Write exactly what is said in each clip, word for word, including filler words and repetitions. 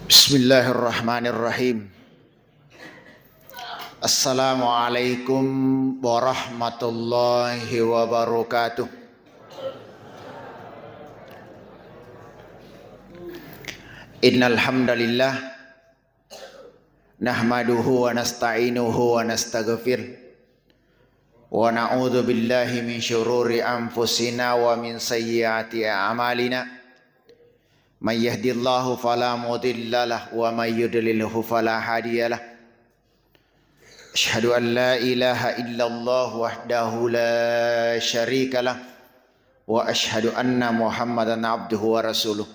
Bismillahirrahmanirrahim. Assalamualaikum warahmatullahi wabarakatuh. Innal hamdalillah, nahmaduhu wa nasta'inuhu wa nastaghfir, wa na'udzu billahi min syururi anfusina wa min sayyiati a'malina. May yahdillahu fala mudilla lah, wa may yudlilhu fala hadiya lah. Asyhadu an la ilaha illallah wahdahu la syarika lah, wa asyhadu anna Muhammadan abduhu wa rasuluh.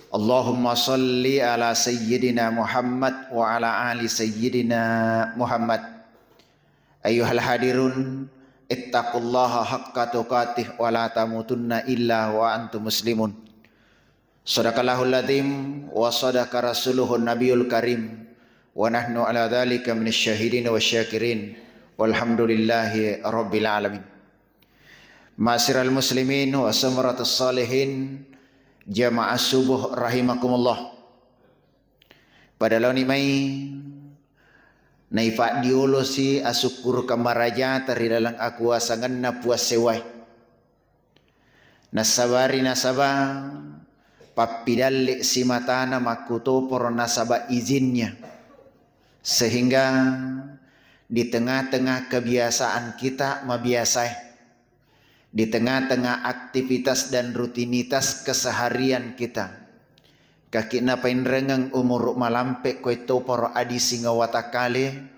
Allahumma salli ala sayyidina Muhammad wa ala ali sayyidina Muhammad. Ayyuhal hadirun, ittaqullaha haqqa tuqatih wa la tamutunna illa wa antum muslimun. Sadaqallahul adzim wa sadaqa rasuluhun nabiyul karim, wa nahnu ala dzalika minasy syahidin wasy syakirin, walhamdulillahi rabbil alamin. Ma'asyiral muslimin wa samaratus salihin, jamaah subuh rahimakumullah. Pada laoni mai naipaddiolosi asukkurukeng marajata ri laleng akuasangenna Puang Sewwae. Nassabari nasaba pappidalle simatana makkutoparo nasaba izinnya, sehingga di tengah-tengah kebiasaan kita mabiasae, di tengah-tengah aktivitas dan rutinitas keseharian kita, kaki'na painrengeng umuru malampe koe toparo adisingeng watakkale,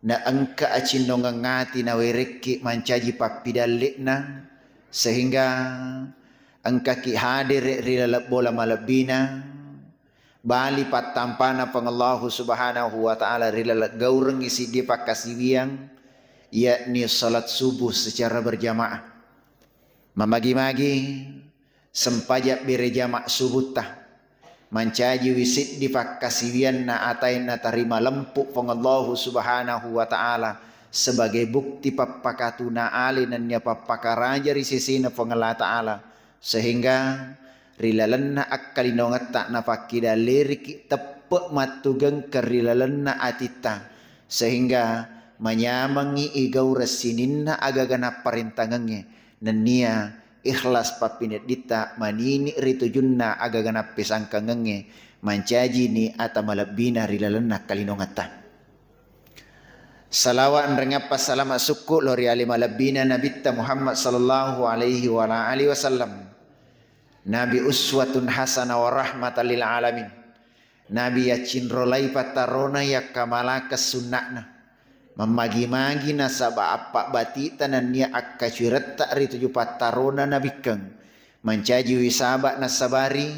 na engka acinnongeng ati nawerekki mancaji pappidalle'na, sehingga engkaki hadere ri laleng bola malebbina, bali pattampana Puang Allahu Subhanahu wa Ta'ala ri laleng gaurengngi siddi pakkasiwiang, yakni salat subuh secara berjamaah. Mamagi-magi sempajang bere jama subutta, mancajiwi siddi pakkasiwianna atae natarima lempu Puang Allahu Subhanahu wa Ta'ala sebagai bukti pappakatuna ale nennia pappakaraja ri sesena Puang Allah Ta'ala, sehingga ri lalenna akkalinongetta napakkidalleriki teppe mattugengka ri lalenna atitta, sehingga manyamengngi igaureng sininna agaga napparentangengnge, nennia ikhlas pappinedditta manini ri tujunna agaga nappesangkangengnge, mancajini ata malebbina ri lalenna akkalinongetta. Salawa enrengappa salama sukku lo ri ale malebbina Nabitta Muhammad sallallahu alaihi wa ala alihi wasallam. Nabi uswatun hasanah wa rahmatan lil alamin. Nabi yaccinrolai pattarona yakkamalakeng sunna'na. Mammagi-magi nasaba appabbati'ta nennia akkacuiretta ri tuju pattarona nabikkeng. Mancajiwi saba nassabari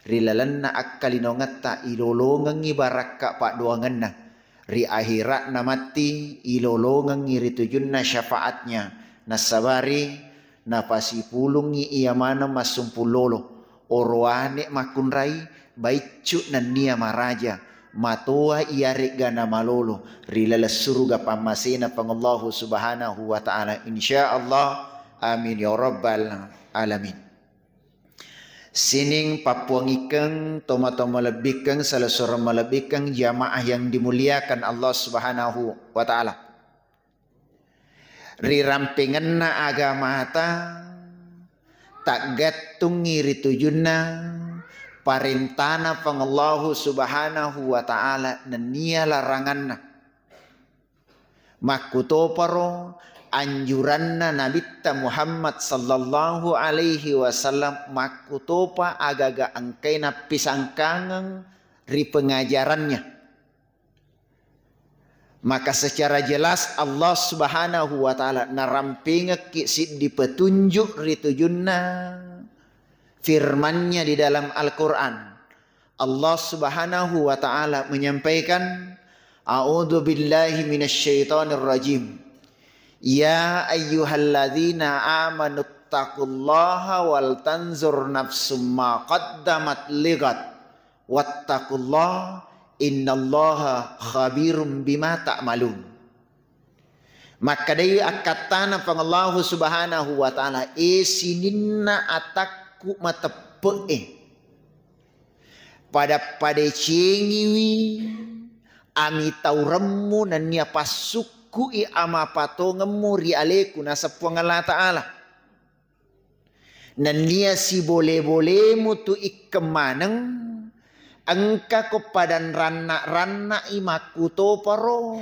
ri lalenna akkalinongetta ilolongengngi barakka paddoangenna. Ri akhira'na matti ilolongengngi ri tujunna syafaatnya. Nassabari napasipulungngi iya maneng massumpung lolo, orowane makkunrai, baiccu nennia maraja, matoa iyare'ga namalolo ri laleng suruga pammasena Puang Allahu Subhanahu wa Ta'ala. Insya Allah. Amin ya rabbal alamin. Sining pappuangikkeng, tomatoa malebbikkeng, salesureng malebbikkeng, jamaah yang dimuliakan Allah Subhanahu wa Ta'ala. Rirampengenna agamata taggattungngi ri tujunna parentana Puang Allahu Subhanahu wa Ta'ala nennia laranganna. Makkutoparo anjuranna Nabitta Muhammad sallallahu alaihi wasallam, makkutopa agaga engkai nappisangkangeng ri pengajarannya. Maka secara jelas Allah Subhanahu wa Ta'ala narampengekki siddi petunjuk ri tujunna firman-Nya di dalam Al-Quran. Allah Subhanahu wa Ta'ala menyampaikan, "A'udzu billahi minasyaitonir rajim. Ya ayyuhalladzina amanu taqullaha wal tanzur nafsum ma qaddamat lighad. Wattaqullah, innallaha khabirum bima ta'malun." Makkedai akkattana Puang Allahu Subhanahu wa Ta'ala, "E sininna atakku mateppe'e, Pada-padecengiwi amitauremmu nennia passukku'i amapatongemmu ri aleku, naseng Puang Allah Ta'ala. Nennia sibole-bolemu tu ikkeng maneng, engkako padanranna-ranna'i makkutoparo,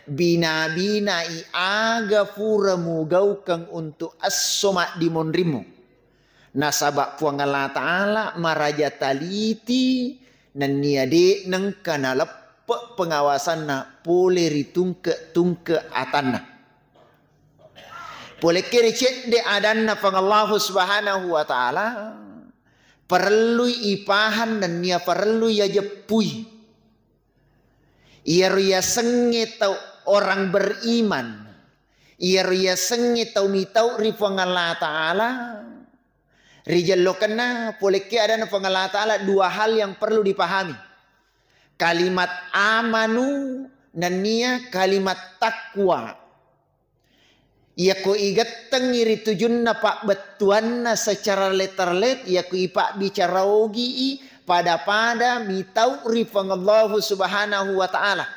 bina-binai aga pura mugaukeng untuk esso maddimonrimmu. Nasaba Puang Allah Ta'ala maraja taliti nennia de' nengka naleppe pengawasanna pole ri tungke-tungke atanna. Polekke ri cedde adanna Puang Allahu Subhanahu wa Ta'ala, parellui ipahang nennia parellui yajeppui. Iyaro yasengnge tau orang beriman, iyaro yasengnge tau mitau ri Puang Allah Ta'ala, ri jellokenna polekke adanna Puang Allah Ta'ala, dua hal yang perlu dipahami. Kalimat amanu nennia kalimat takwa. Iyako igettengngi ri tujunna pabbettuanna secara letter-let, iyako ipabbicara ogi'i pada-pada mitau ri Puang Allahu Subhanahu wa Ta'ala.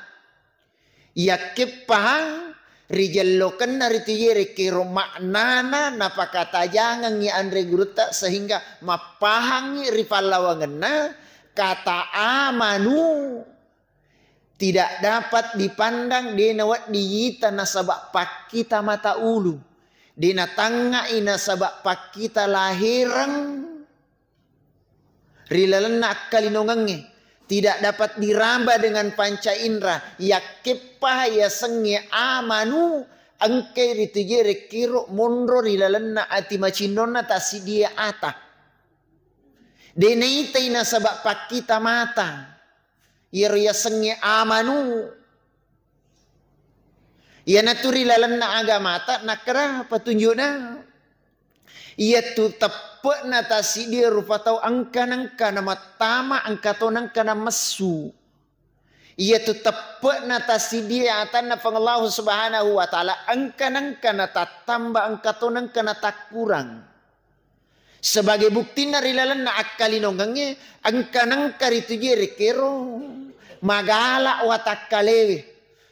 Iyakke pahang ri jellokenna ri tujue rekkero maknana napakatajangengngi anre gurutta sehingga mappahangngi ri pallawangenna kata amanu. Tidak dapat dipandang, de' nawedding ita nasaba pakkita mata ulu, de' natangngai nasaba pakkita lahereng ri lalenna akkalinongengnge, tidak dapat diraba dengan panca indera, yakkeppa yasengnge amanu, engkai ri tujue rekkero monro ri lalenna ati macinnonna tassiddie ata. De' naitai nasaba pakkita mata. Iyaro yasengnge amanu. Iyanatu ri lalenna agamata nakkeda petunjukna. Iyatu teppe'na tassiddie rupa tau engka nengka namattama, engka to nengka namessu. Iyatu teppe'na tassiddie atanna Puang Allahu Subhanahu wa Ta'ala, engka nengka natattamba, engka to nengka natakkurang. Sebagai buktinna ri lalenna akkalinongengnge, engka nengka ri tujue rekkero magala watakkalewe,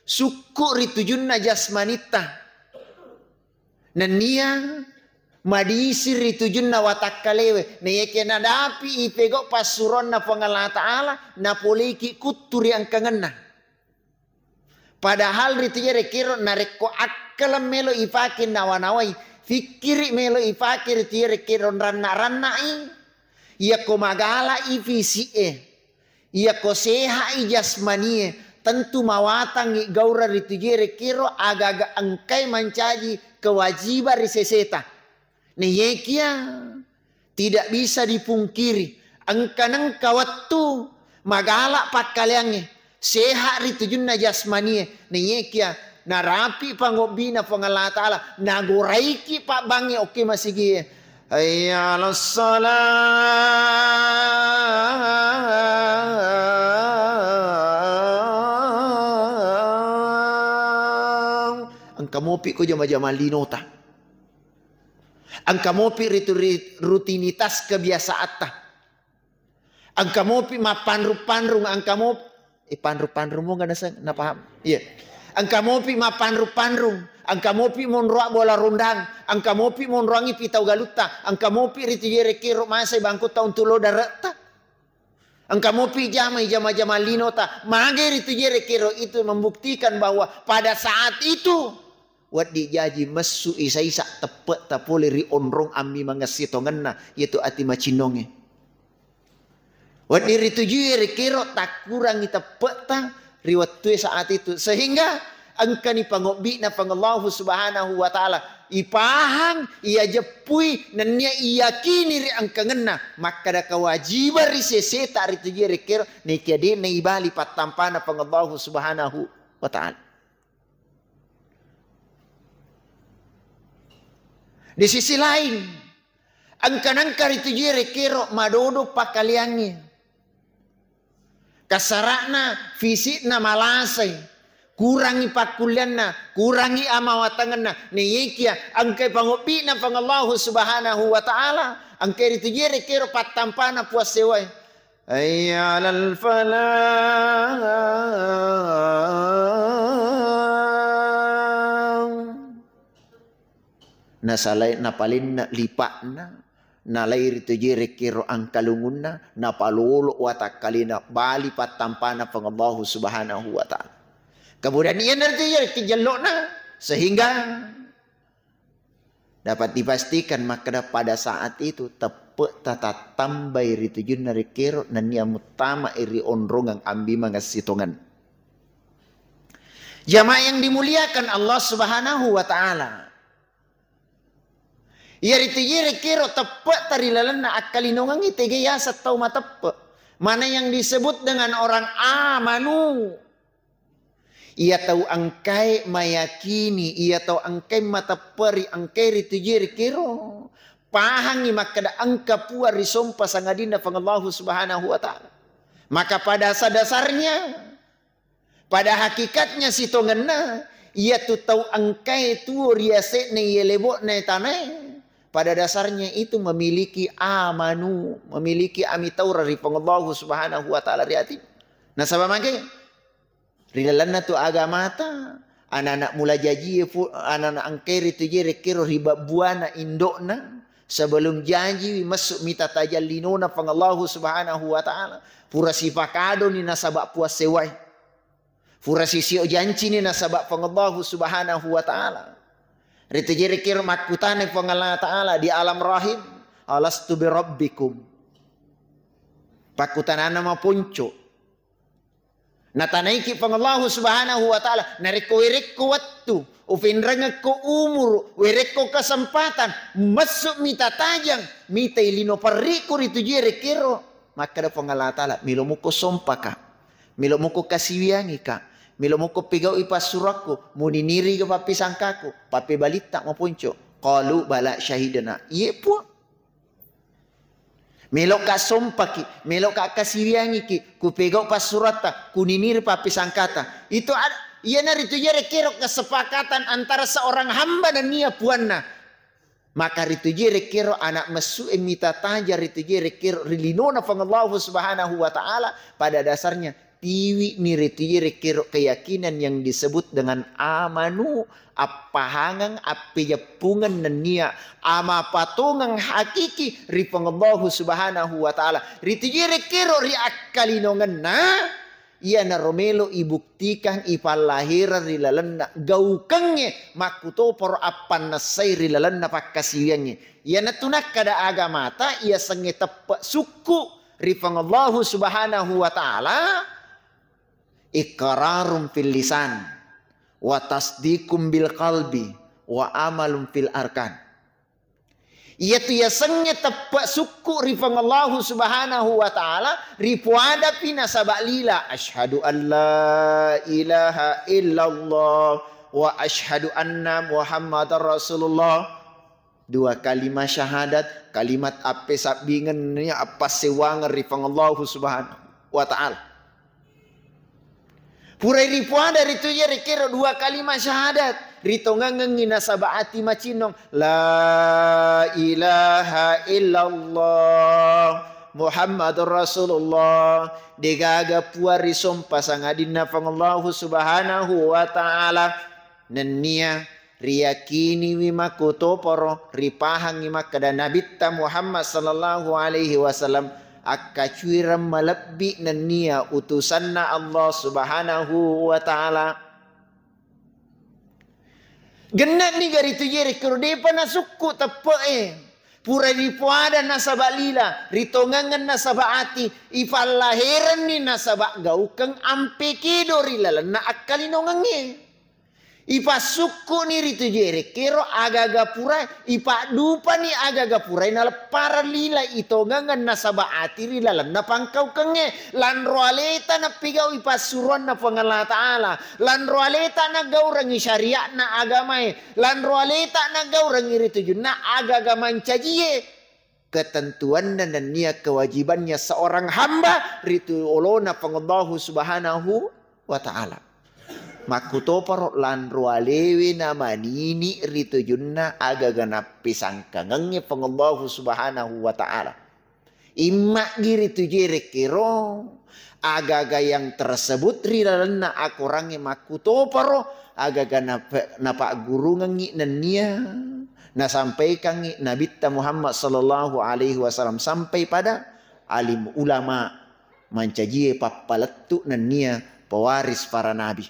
sukku ri tujunna jasmanitta. Nennia madising ri tujunna watakkalewe, naiyakia nadapi ipegau passuroanna Puang Allah Ta'ala, napoleiki kuttu ri engkangenna. Padahal ri tujue rekkero narekko akkaleng melo ipake nawa-nawai, fikkiri melo ipake ri tujue rekkero ranna-rannai, iyako magala i fisik e, iyako seha i jasmani e, tentu mawatangngi gaura ri tujue rekkero aga-aga engkai mancaji kewajiban ri seseta. Naiyakia tidak bisa dipungkiri, engka nengka wettu magala pakkaleangnge, seha ri tujunna jasmanie, naiyakia narapi pangobbina Puang Allah Ta'ala, nagoraiki pabbangnge okke masigie. Hayya 'alas shalah. Engka mopi ko jama-jama linota. Engka mopi ritu-, ri-, rutinitas kebiasaatta. Engka mopi mappanrung-panrung, engka mopi, eh, panrung-panrung mo nggak naseng, napaham? Iya. Engka mopi mappanrung-panrung, engka mopi monroa bola rondang, engka mopi monroangi pitau galutta, engka mopi ritu jerekkero masai bangkutta untuk lo dare'ta. Engka mopi jamai jama-jama linota, mage ritu jerekkero, itu membuktikan bahwa pada saat itu wedding jaji messu isa-isa teppe'ta pole ri onrong ammi mangessi tongenna, yaitu ati macinnonge. Wedding ritujui rekkero takkurangi teppe'ta ri wettue saat itu. Sehingga engkani pangobbi'na Puang Allahu Subhanahu wa Ta'ala. Ipahang, iyajeppui, nennia iyakini ri engkangenna. Makkada kewajiban ri seseta ritujui rekkero, nekia de' naibali pattampana Puang Allahu Subhanahu wa Ta'ala. Di sisi lain, engka nengka ritujui rekkero madodo pakkaleangnge. Kasara'na fisikna malasai, kurangi pakkullianna, kurangi amawatangenna. Neyekia engkai pangobbi'na Puang Allahu Subhanahu wa Ta'ala, engkai ritujui rekkero pattampana puassewae. Hayya 'alal falah. Nasalai, napalenna lipa'na, nalai ritu je rekkero angkalungunna, napalolo watakkalena, bali pattampana Puang Allahu Subhanahu wa Ta'ala. Kemudian iyanaritu je rekki jellokna, sehingga dapat dipastikan makkeda pada saat itu teppe' tatattambai ri tujunna rekkero nennia muttama ri onrongeng ambimeng assitongenna. Jamaah yang dimuliakan Allah Subhanahu wa Ta'ala. Iyaritu je rekkero teppe'ta ri lalenna akkalinongengnge tega yaseng tau mateppe'. Mana yang disebut dengan orang amanu? Iya tau engkae mayakini, iya tau engkae mateppe' ri engkae ritu je rekkero. Pahangngi makkeda engka Puang risompa sangadinna Puang Allahu Subhanahu wa Ta'ala. Maka pada dasar-dasarnya, pada hakikatnya sitongenna, iyatu tau engkae tuo ri yase'na iye lebo'na tanae, pada dasarnya itu memiliki amanu, memiliki amitaura ri Puang Allahu Subhanahu wa Ta'ala ri ati. Nasaba mage, ri lalenna tu agamata, anak-anak mula jajie fu-, anak-anak engkae ritu je rekkero ri babbuana indo'na, sebelum jajiwi messu mita tajang linona Puang Allahu Subhanahu wa Ta'ala. Pura sipakadoni nasaba puassewai. Pura sisio jancini nasaba Puang Allahu Subhanahu wa Ta'ala. Ritu je rekkero makkutana Puang Allah Ta'ala di alam rahim, "Alastu birabbikum?" Pakkutanana maponco. Natanaiki Puang Allahu Subhanahu wa Ta'ala, narekko werekko wettu, ufinrengekko umuru, werekko kesempatan, messu mita tajang, mitai lino perriku ritu je rekkero. Makkeda Puang Allah Ta'ala, "Melo muko sompaka, melo muko kasiwiangika, melo muko pegaui passurakku, muniniriga pappisangkaku, pappebalitta maponco." Qalu bala syahidna. Iye Puang. Meloka sompaki, meloka kasiwiangiki, kupegau passuratta, kuniniri pappisangkata. Itu ad-, iyanaritu je rekkero kesepakatan antara seorang hamba nennia puanna. Maka ritu je rekkero anak messu e mita taja ritu je rekkero ri linona Puang Allahu Subhanahu wa Ta'ala, pada dasarnya tiwi ni ritu je rekkero keyakinan yang disebut dengan amanu, appahangeng, appejeppungeng nennia amapatongeng hakiki ri Puang Allahu Subhanahu wa Ta'ala. Ritu je rekkero ri akkalinongenna, iyanaro melo ibuktikang, ipallahereng ri lalenna gaukengnge makkutoparo appannessai ri lalenna pakkasiwiangnge. Iyanatu nakkada agamata, iyasengnge teppe' sukku ri Puang Allahu Subhanahu wa Ta'ala, iqrarun fil lisan, wa tasdiqun bil qalbi, wa amalun fil arkan. Iyatu yasengnge teppe' sukku ri Puang Allahu Subhanahu wa Ta'ala, ripoadapi nasaba lila, "Asyhadu an la ilaha illallah wa asyhadu anna Muhammadar Rasulullah." Dua kalimat syahadat, kalimat appesabbingeng nennia appassewangeng ri Puang Allahu Subhanahu wa Ta'ala. Purai ripoada ritu je rekkero dua kalimat syahadat, ritongengengngi nasaba ati macinnong, "La ilaha illallah Muhammadur Rasulullah." Degaga puang risompa sangadinna Puang Allahu Subhanahu wa Ta'ala. Nennia riyakiniwi makkutoparo, ripahangngi makkeda Nabitta Muhammad sallallahu alaihi wasallam akkacuireng malebbi nennia utusanna Allah Subhanahu wa Ta'ala. Genne'ni gari tu je rekkero depa nasukku teppe'e. Pura ripoada nasaba lila, ritongengeng nasaba ati, ipallaherenni nasaba gaukeng ampe kedo ri lalenna akkalinongengnge. Ipassukku'ni ritu je rekkero aga-aga purae, ipaddupani aga-aga purae naleppareng lila, itongengeng nasaba ati ri lalenna pangkaukengnge. Lanro aleta nappigau ipassuroanna Puang Allah Ta'ala, lanro aleta naggaurengngi syariatna agamae, lanro aleta naggaurengngi ritujunna aga-aga mancajie. Ketentuanna nennia kewajibannya seorang hamba ritu olona Puang Allahu Subhanahu wa Ta'ala. Makkutoparo lanro alewe namanini ritujunna aga-aga nappisangkangengnge Puang Allahu Subhanahu wa Ta'ala. Immaggi ritu je rekkero, agaga yang tersebut ri lalenna akorangnge makkutoparo, agaga nap-, napaggurungengngi nennia nasampaikangngi Nabitta Muhammad sallallahu alaihi wasallam sampai pada alim ulama, mancajie pappalettu nennia pewaris para nabi.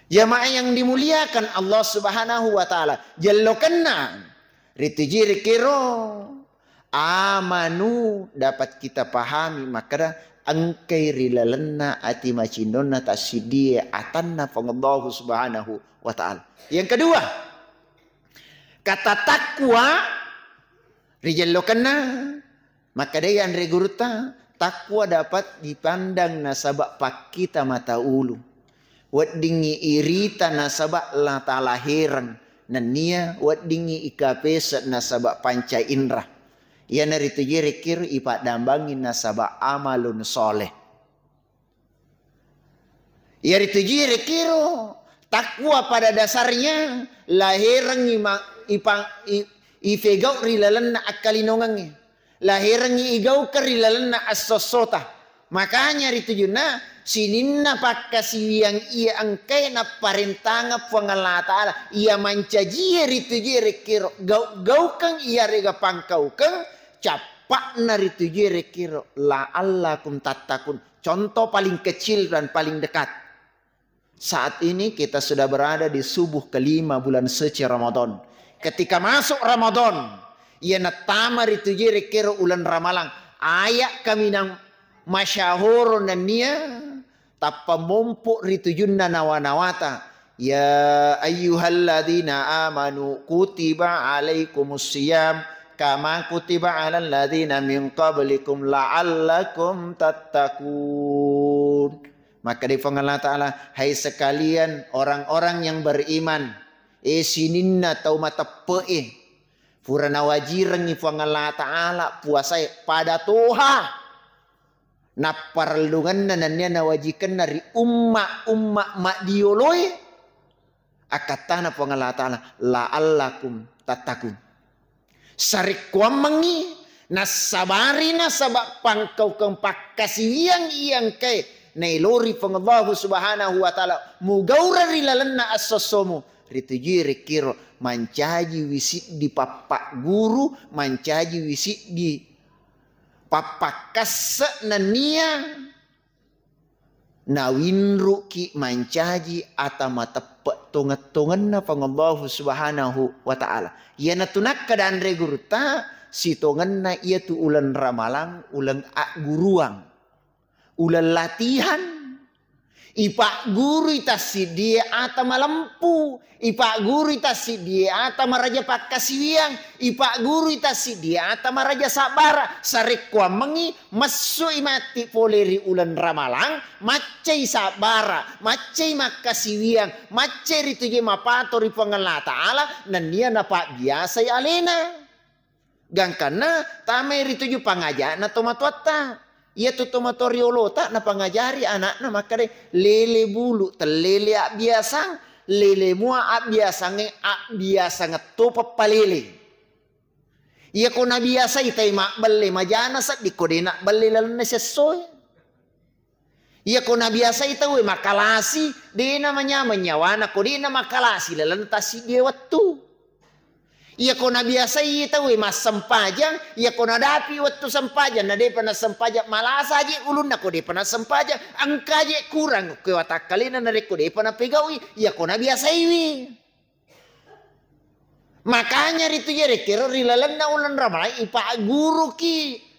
Jamaah yang dimuliakan Allah Subhanahu wa Ta'ala, jellokenna ritu je rekkero amanu, dapat kita pahami makkeda engkai ri lalenna ati macinnonna tassiddie atanna Puang Allahu Subhanahu wa Ta'ala. Yang kedua, kata takwa ri jellokenna, makkedai anre gurutta, takwa dapat dipandang nasaba pakkita mata ulu. Weddingngi irita nasaba Allah Ta'ala hereng, nennia weddingngi ikapese nasaba panca indra. Iyanaritu je rekkero ipaddambangngi nasaba amalun soleh. Iyaritu je rekkero takwa pada dasarnya laherengngi ma-, ipa-, i-, ifegau ri lalenna akkalinongengnge. Laherengngi igaukeng ri lalenna assossota. Makanya ritujunna sininna pakkasiwiang iya engkae napparentangeng Puang Allah Ta'ala, iya mancajie ritujie rekkero gau-, gaukeng iyarega pangkaukeng, cappa'na ritujie rekkero la'allakum tattakun. Contoh paling kecil dan paling dekat. Saat ini kita sudah berada di subuh kelima bulan suci Ramadan. Ketika masuk Ramadan, iya nattama ritujie rekkero uleng Ramalang. Aya kaminang masyahoro nennia tappa mompo ritujunna nawa-nawata. Ya ayyuhalladzina amanu kutiba alaikumus siyam kama kutiba alal ladzina min qablikum la'allakum tattaqun. Makkedai Puang Allah Ta'ala, hai sekalian orang-orang yang beriman, e sininna tau mateppe'e, pura nawajirengngi Puang Allah Ta'ala puasae pada toha. Napparellungenna nennia nawajikenna ri umma-umma maddioloe, akkattana Puang Allah Ta'ala, la'allakum tattakun. Sarekkuammengngi nassabari nasaba pangkaukeng pakkasiwiang iya engkae naelori Puang Allahu Subhanahu wa Ta'ala mugaureng ri lalenna assossomu, ritujui rekkiro mancajiwi siddi pappagguru, mancajiwi siddi pappakkasse nennia nawinruki mancaji ata mateppe tongeng-tongenna Puang Allahu Subhanahu wa Ta'ala. Iyanatu nakkeda anre gurutta, sitongenna iyatu uleng ramalang, uleng agguruang, uleng latihan. Ipaggurui tassiddie ata malempu, ipaggurui tassiddie ata maraja pakkasiwiang, ipaggurui tassiddie ata maraja sabbara. Sarekkuammengngi messui matti pole ri uleng ramalang, maccai sabbara, maccai makkasiwiang, maccai ritujui mapato ri Puang Allah Ta'ala, nennia napabbiasai alena. Gangkanna tamai rituju pangaja'na tomatoatta. Iyatu tomatoa riolota napangajari ana'na makkeda, lele bulu, tellele abbiasang, lele mua abbiasangnge, abbiasangeng to peppalele. Iyako nabiasai tai mabbelle majana seddi ko de nabbelle lalenna sessoe. Iyako nabiasai tauwe makalasi, de namanyameng nyawana ko de namakalasi lalenna tassiddie wettu. Iyako nabiasai tauwe massempajang, iyako nadapi wettu sempajang, na depa nassempajang, malasa je ulunna ko depa nassempajang, engka je kurang ko watakkalena narekko depa napegaui, iyako nabiasaiwi. Makanya ritu je rekkero ri lalenna uleng ramalang ipagguruki.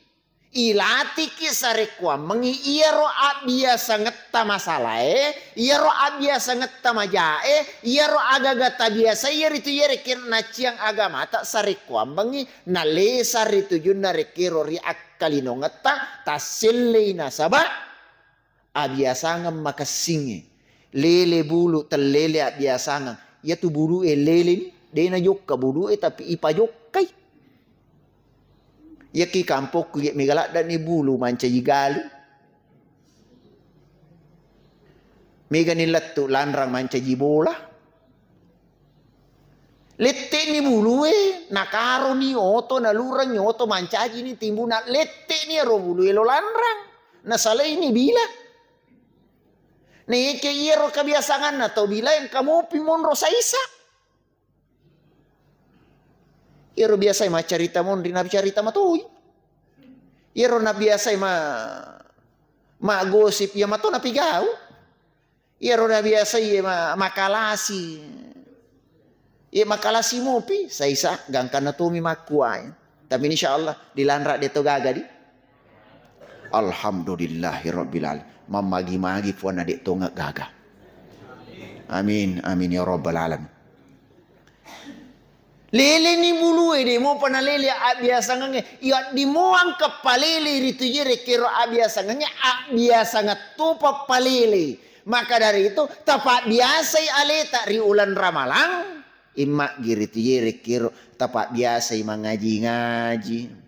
Ilatiki sarekkuammengngi iyaro abbiasangetta masalae, iyaro abbiasangetta majae, iyaro agaga tabiasai, iyaritu iyarekkiro nacciang agamata sarekkuammengngi nalesa ritujunna rekkiro ri akkalinongetta tassellei nasaba abiasangeng makessingnge. Lele bulu tellele abbiasangeng. Iyatu bulu e lele ni, de najokka bulu e tapi ipajokkai. Iyaki kampokku ye mega laddani bulu mancaji galu. Megani lettu lanrang mancaji bola. Lette'ni bulue, nakaroni oto, nalurengngi oto, mancajini timbuna, lette'ni ero bulue lo lanrang, nasalaini bila. Naeke iyaro kebiasanganna tau bila engka mopi monro saisa. Iyaro biasai maccarita monri, nabicarita matoi. Iyaro nabiasai ma-, maggosip, iya mato napigau. Iyaro nabiasai ma-, makalasi. Iya makalasi mopi, saisa, gangkanna tomi makkuae. Tapi insyaallah dilanra de to gaga di. Alhamdulillahirabbil alamin. Mammagi-magi puanna de tonga gaga. Amin, amin ya rabbal alamin. Leleni bulue, de mopa nalele abbiasangengnge. Iya dimoang keppalele ritujue rekkero abbiasangengnge, abbiasangeng topa palele. Maka dari itu, tapabbiasai aleta ri uleng Ramalang, immaggi ritujue rekkero tapabbiasai mangaji-ngaji.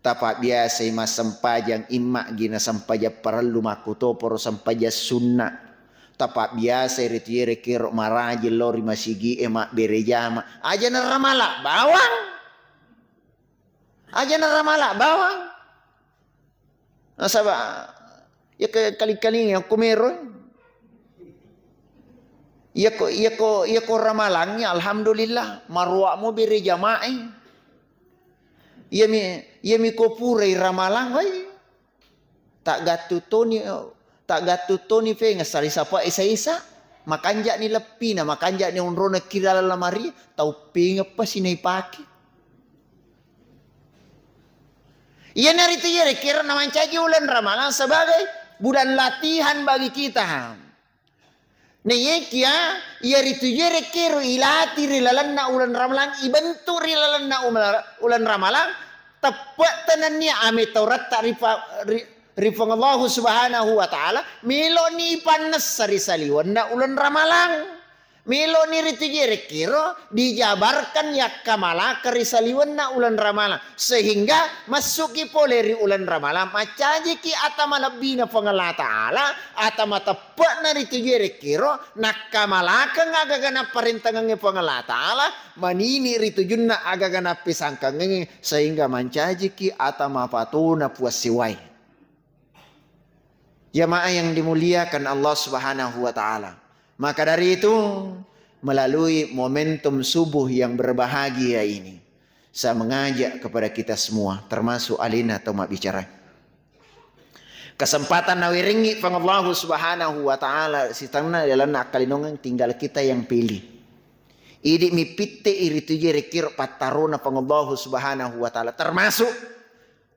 Tapabbiasai massempajang, immaggi na sempajang parellu, makkutoparo sempajang sunna. Tapabbiasai ritujue rekkero marajing lao ri masigi'e mabbere jama. Aja naramala bawang. Aja naramala bawang. Nasaba, iya ke kaling-kaling yang kumero. Iya ko, iya ko, iya ko ramalangi, alhamdulillah, maruakmu bere jamae. Iyami, iyami ko purai ramalang, wai. Taggattu toni, taggattu toni fengessa ri sapa isa-isa. Makanja'ni leppina, makanja'ni onrona ki laleng lamari, tau pengeppa sinaipake. Iyanaritu iya rekkero namancaji uleng Ramalang sebagai bulan latihan bagi kita. Naiyakia, iyaritu je rekkero ilati ri lalenna uleng Ramalang, ibentuk ri lalenna umla-, uleng Ramalang, teppe' tenennia ame tauratta ri pa-, ri, ri Puang Allahu Subhanahu wa Ta'ala, meloni ipannessa ri saliwenna uleng Ramalang. Meloni ritu je rekkero dijabarkan yakkamalaka ri saliwenna uleng Ramalang, sehingga massuki pole ri uleng Ramalang, maccajiki ata malebbina Puang Allah Ta'ala, ata mateppe'na ritu je rekkero nakkamalakeng agaga napparentangengnge Puang Allah Ta'ala, manini ri tujunna agaga nappisangkangengnge, sehingga mancajiki ata mapatona puassiwae. Jamaah yang dimuliakan Allah Subhanahu wa Ta'ala. Maka dari itu, melalui momentum subuh yang berbahagia ini, saya mengajak kepada kita semua, termasuk alena tau mabbicara. Kesempatan nawerengngi Puang Allahu Subhanahu wa Ta'ala, sitenna dalam akkalinongan, tinggal kita yang pilih. Idi mi pitte iritu je rekkero pattarona Puang Allahu Subhanahu wa Ta'ala, termasuk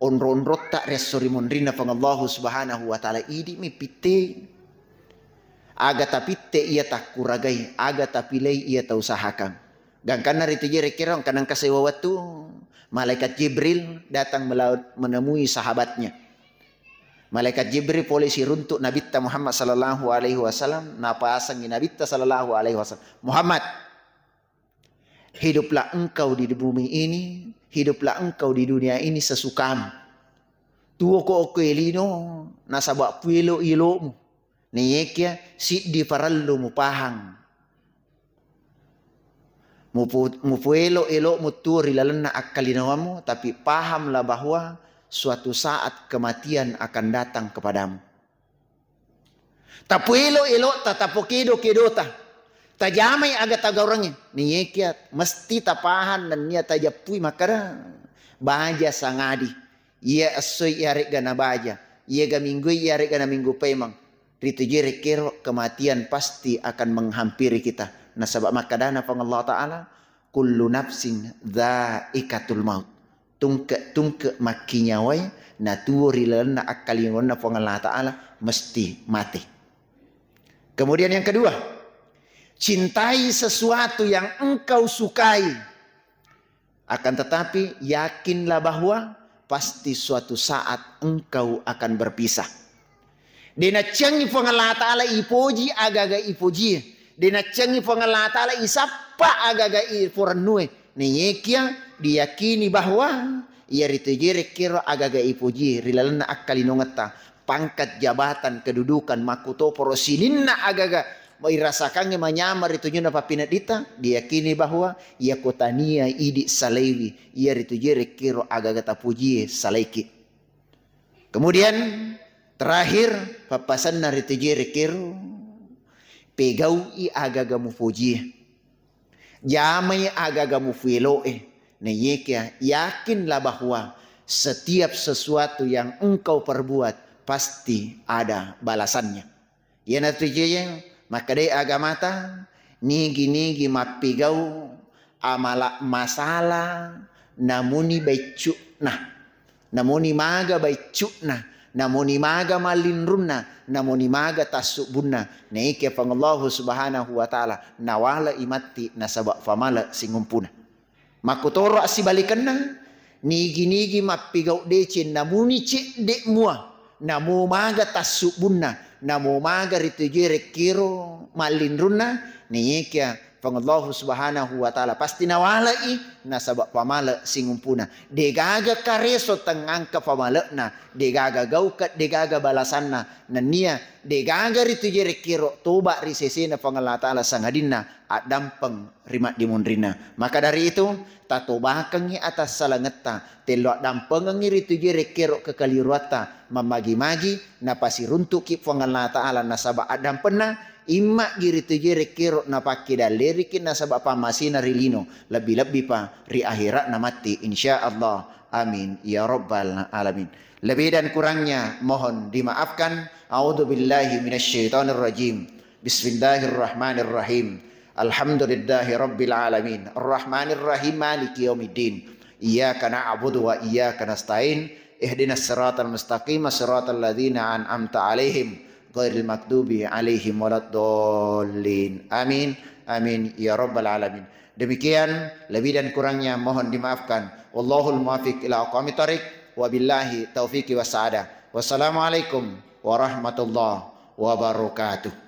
onro-onrotta ri esso ri monrinna Puang Allahu Subhanahu wa Ta'ala, idi mi pitte. Aga tapitte iya takkuragai, aga tapilei iya tausahakan. Gangkanna ritu je rekkero engka nengka sewa wettu, malaikat Jibril datang mela-, menemui sahabatnya. Malaikat Jibril pole siruntuk Nabitta Muhammad sallallahu alaihi wasallam, napasangi Nabitta sallallahu alaihi wasallam, "Muhammad, hiduplah engkau di bumi ini, hiduplah engkau di dunia ini sesukamu. Tuoko okko e lino, nasaba puelo elo'mu." Naiyakia siddi parellu mupahang. Mupu-, mupuelo elo'mu tuo ri lalenna akkalinawammu, tapi pahamlah bahwa suatu saat kematian akan datang kepadamu. Tapuelo-elota, tapokedo-kedota, tajamai aga tagaurangnge, naiyakia mesti tapahang nennia tajappui makkada, baja sangadi, iya essoi iyare'ga na baja, iyaga minggui iyare'ga na minggu paimeng, ritu je rekkero kematian pasti akan menghampiri kita. Nasaba makkadana Puang Allah Ta'ala, "Kullu nafsin dzaiqatul maut." Tungke-tungke makkinyawai natuo ri lalenna akkalingawanna Puang Allah Ta'ala mesti mate. Kemudian yang kedua, cintai sesuatu yang engkau sukai. Akan tetapi, yakinlah bahwa pasti suatu saat engkau akan berpisah. De nacciangi Puang Allah Ta'ala ipoji agaga ipojie. De nacciangi Puang Allah Ta'ala isappa agaga iporennue. Naiyakia diyakini bahwa iyaritu je rekkero agaga ipojie ri lalenna akkalinongetta, pangkat, jabatan, kedudukan, makkutoparo sininna agaga irasakangngi manyameng ri tujunna pappineddita, diyakini bahwa iyako tania idi salaiwi, iyaritu je rekkero agaga tapojie salaiki. Kemudian terakhir, pappasenna ritu je rekkero, pegau'i agaga mupojie. Jamai agaga mufuelo'e. Naiyakia yakinlah bahwa setiap sesuatu yang engkau perbuat pasti ada balasannya. Iyanatu jeyeng makkedai agamata, nigi-nigi mappigau amala masala namuni baiccu'na. Namuni maga baiccu'na, namuni maga mallinrunna, namuni maga tassubbunna, naikia Puang Allahu Subhanahu wa Ta'ala nawale'i matti nasaba famale singumpuna. Makkutoro assibalikenna, nigi-nigi mappigau deceng namuni cedde mua, namo maga tassubbunna, namo maga ritujue rekkero mallinrunna, naikia Puang Allahu Subhanahu wa Ta'ala pasti nawale'i nasaba famale singumpuna. Degaga kareso tengngangka famale'na, degaga gauka, degaga balasanna, nennia degaga ritujue rekkero toba ri sesena Puang Allah Ta'ala sangadinna addampeng ri maddimunrinna. Maka dari itu, tatobakengngi atassalangetta, tello addampengengngi ritujue rekkero kekaliruatta, mammagi-magi napasiruntuki Puang Allah Ta'ala nasaba addampenna, imma'gi ritujue rekkero napakkedalleriki nasaba pammasena ri lino, lebbi-lebbipa ri akhiratna matti, insya Allah. Amin ya rabbal alamin. Lebih dan kurangnya mohon dimaafkan. A'udzubillahi minasyaitonirrajim. Bismillahirrahmanirrahim. Alhamdulillahi rabbil alamin. Arrahmanirrahim. Maliki yaumiddin. Iyyaka na'budu wa iyyaka nasta'in. Ihdinas siratal mustaqim. Siratal ladzina an'amta 'alaihim ghairil maghdubi 'alaihim waladdallin. Amin. Amin ya rabbal alamin. Demikian, lebih dan kurangnya mohon dimaafkan. Wallahul muwaffiq ila aqwamit thariq. Wabillahi taufiqi wassa'adah. Wassalamualaikum warahmatullahi wabarakatuh.